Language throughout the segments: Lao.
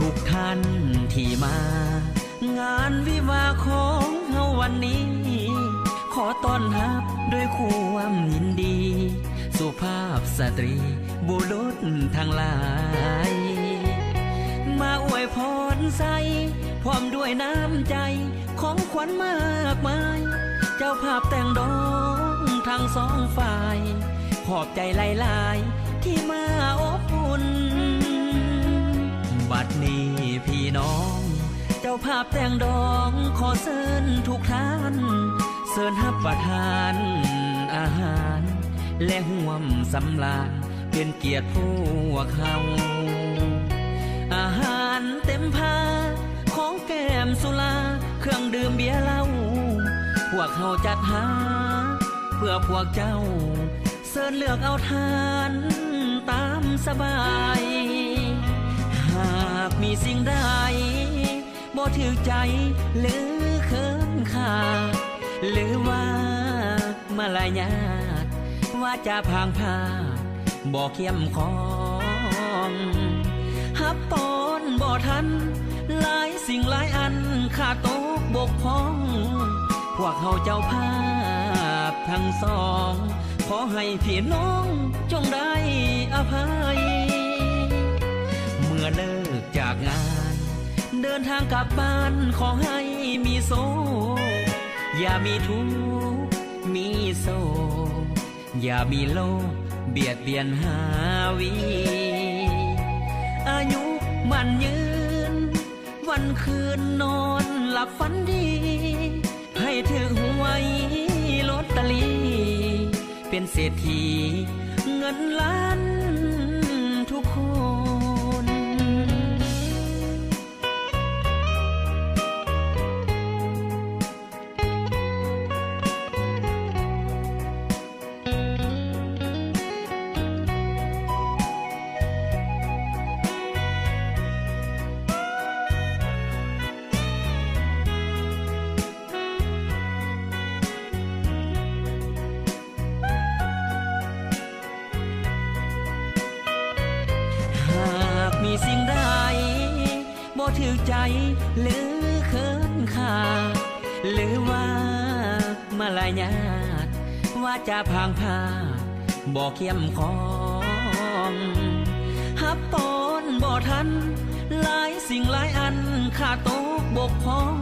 ທຸກທ່ານທີ່ມາງານວິວາຂອງເຮົາວັນນີ້ ຂໍຕ້ອນຮັບດ້ວຍຄວາມຍິນດີ ສຸພາບສະຕຣີ ບຸລຸດທັງຫຼາຍ ມາອວຍພອນໃສ່ ພ້ອມດ້ວຍນ້ຳໃຈ ຂອງຂວັນມາກມາຍ ເຈົ້າພາບແຕ່ງດອງທັງສອງຝ່າຍ ຂອບໃຈຫຼາຍໆ ທີ່ມາອົບອຸ່ນ ບັດນີ້ພີ່ນ້ອງ ເຈົ້າພາບແຕ່ງດອງ ຂໍເຊີນທຸກທ່ານ ເຊີນຮັບປະທານອາຫານ ແລະຮ່ວມສຳລານ ເປັນກຽດພວກເຮົາ ອາຫານເຕັມພາ ຂອງແກ້ມສຸລາ ເຄື່ອງດື່ມເບຍເຫຼົ້າ ພວກເຮົາຈັດຫາເພື່ອພວກເຈົ້າ ເຊີນເລືອກເອົາທານຕາມສະບາຍ ຫາກມີສິ່ງໃດ ບໍ່ຖືກໃຈ ຫຼືເຂີນຄ້ານ ຫຼືວ່າມາລະຍາດ ວາຈາພາງພາດບໍ່ເຂັ້ມຂ້ອງ ຮັບຕ້ອນບໍ່ທັນ ຫຼາຍສິ່ງຫຼາຍອັນຂາດຕົກບົກຜ່ອງ ພວກເຮົາເຈົ້າພາບທັງສອງ ຂໍໃຫ້ພີ່ນ້ອງຈົ່ງໄດ້ອະໄພ ເມື່ອເລີກຈາກງານ ເດີນທາງກັບບ້ານ ຂໍໃຫ້ມີໂຊກ ຢ່າມີທຸກ ມີໂສກ ຢ່າມີໂລກ ບຽດບຽນຫາວີ ອາຍຸໝັ້ນຍືນ ວັນຄືນນອນຫຼັບຝັນດີ ໃຫ້ຖືກຫວຍລອດຕະລີ ເປັນເສດຖີເງິນລ້ານທຸກຄົນ. ຫາກມີສິ່ງໃດ ບໍ່ຖືກໃຈ ຫຼືເຂີນຄ້ານ ຫຼືວ່າມາລະຍາດ ວາຈາພາງພາດບໍ່ເຂັ້ມຂ້ອງ ຮັບຕ້ອນບໍ່ທັນ ຫຼາຍສິ່ງຫຼາຍອັນຂາດຕົກບົກຜ່ອງ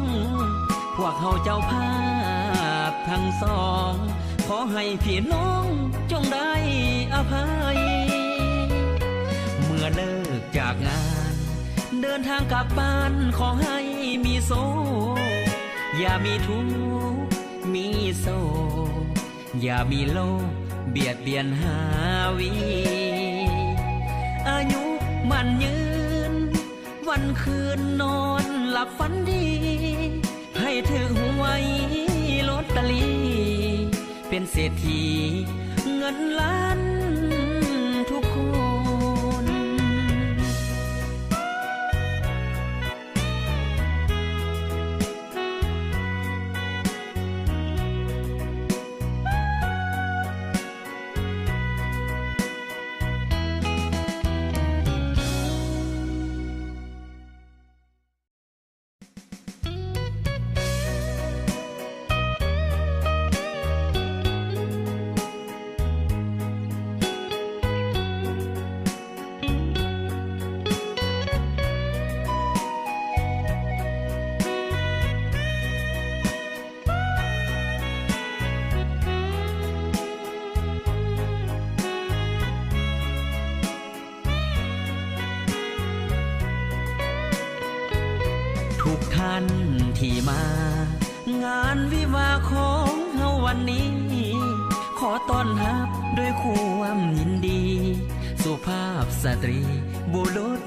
ພວກເຮົາເຈົ້າພາບທັງສອງ ຂໍໃຫ້ພີ່ນ້ອງຈົ່ງໄດ້ອະໄພ ເມື່ອເລີກຈາກງານ ເດີນທາງກັບບ້ານ ຂໍໃຫ້ມີໂຊກ ຢ່າມີທຸກ ມີໂສກ ຢ່າມີໂລກ ບຽດບຽນຫາວີ ອາຍຸໝັ້ນຍືນ ວັນຄືນນອນຫຼັບຝັນດີ ໃຫ້ຖືກຫວຍລອດຕະລີ ເປັນເສດຖີເງິນລ້ານທຸກຄົນ. ທຸກທ່ານທີ່ມາງານວິວາຂອງເຮົາວັນນີ້ ຂໍຕ້ອນຮັບດ້ວຍຄວາມຍິນດີ ສຸພາບສະຕຣີ ບຸລຸດ